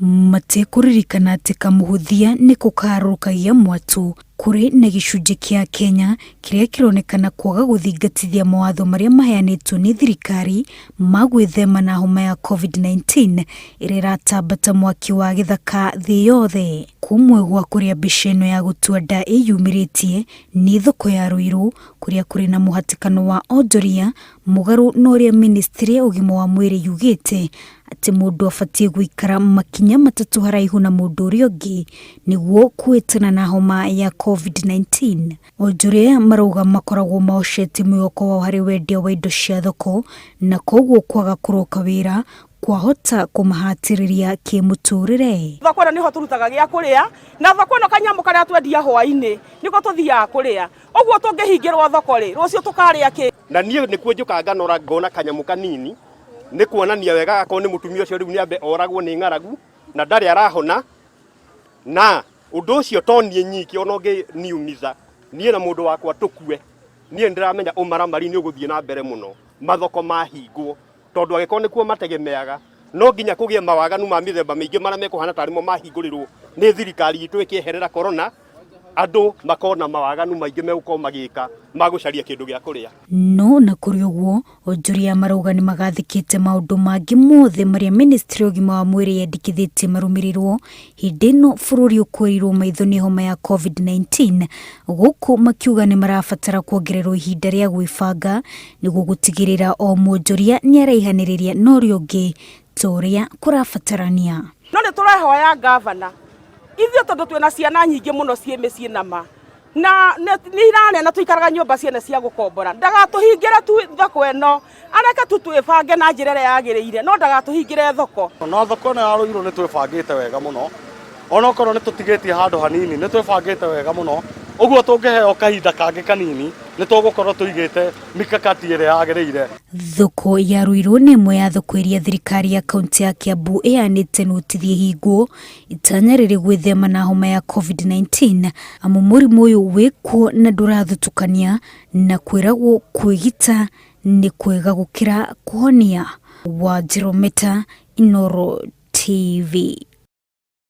Matekũririkana atĩ kamũhũthia nĩko kaharũrũkagia mwatũ kũrĩ na gĩcunjĩ kĩa Akenya kĩrĩa kĩronekana kwaga gũthingatithia mawatho marĩa maheanĩtwo nĩ thirikari ma gwĩthema na homa ya Covid-19 ĩrĩa ĩratamba ta mwaki wa gĩthaka thĩ yothe. Kũmwe gwa kũrĩa mbica ĩno ya gũtua nda ĩyumĩrĩtie nĩ thoko ya Ruiru kũrĩa kũrĩ na mũhatĩkano wa onjoria mũgarũ na ũrĩa mĩnĩstrĩ ya ũgima wa mwĩrĩ yugĩte atĩ mũndũ abatiĩ gũikara makinya matatũ haraihu na mũndũ ũrĩa ũngĩ nĩguo kũhĩtana na homa ya Covid-19. Onjoria marauga makoragwo mahocetie mwĩhoko wao harĩ wendia wa indo cia thoko na koguo kwaga kũroka wĩra kwahota kũmahatĩrĩria kĩmũtũrĩre. Thoko ĩno nĩho tũrutaga gĩa kũrĩa na thoko ĩno kanyamũ karĩa twendia hwainĩ nĩko tũthiaga kũrĩa. Ũguo tũngĩhingĩrwo thoko rĩ, rũciũ tũkarĩa kĩ? Na niĩ nĩkuo njũkaga nganora ngona kanyamũ kanini nĩ kuonania wega akorwo nĩ mũtumia ũcio rĩu nĩ ambe oragwo nĩ ng'aragu na ndarĩ arahona na ũndũ ũcio to niĩ nyiki ona ũngĩniumiza niĩ na mũndũ wakwa tũkue niĩ nĩndĩramenya ũmaramari nĩ ũgũthiĩ na mbere mũno mathoko mahingwo tondũ angĩkorwo nĩkuo mategemeaga no nginya kũgĩe mawaganu ma mĩthemba mĩingĩ marĩa mekũhana tarĩ mo mahingũrĩrwo nĩ thirikari itũ ĩkĩeherera corona andũ makorwo na mawaganu maingĩ megũkorwo magĩka ma gũcaria kĩndũ gĩa kũrĩa. No na kũrĩ ũguo, onjoria marauga nĩ magathĩkĩte maũndũ mangĩ mothe marĩa ministry ya ũgima wa mwĩrĩ yendekithĩtie marũmĩrĩrwo hĩndĩ ĩno bũrũri ũkũĩrĩirwo maitho nĩ homa ya Covid-19, gũkũ makiuga nĩ marabatara kuongererwo ihinda rĩa gwĩbanga nĩguo gũtigĩrĩra o mwonjoria nĩ araihanĩrĩria na ũrĩa ũngĩ ta ũrĩa kũrabatarania. No nĩ tũrehoya ngavana ithuĩ tondũ twĩna ciana nyingĩ mũno ciĩ mĩciĩ nama na nĩ irarĩa na tũikaraga nyũmba ciene cia gũkombora ndagatũhingĩre tu thoko ĩno areke tu twĩbange na njĩra ĩrĩa yagĩrĩire no ndagatũhingĩre thoko. Na thoko ĩno ya Ruiru nĩ twĩbangĩte wega mũno onokorwo nĩ tũtigĩtie handũ hanini nĩ twĩbangĩte wega mũno ũguo tũngĩheo kahinda kangĩ kanini nĩ tũgũkorwo tũigĩte mikakati ĩrĩa yagĩrĩire. Thoko ya Ruiru nĩ ĩmwe ya thoko iria thirikari ya kaunti ya Kiambu ĩheanĩte notithi ĩhingwo itanya rĩrĩ gwĩthema na homa ya Covid-19 amu mũrimũ ũyũ wĩkuo na ndũrathutũkania na kwĩragwo kwĩgita nĩ kwega gũkĩra kũhonia. Wanjirũ Meta, Inooro TV.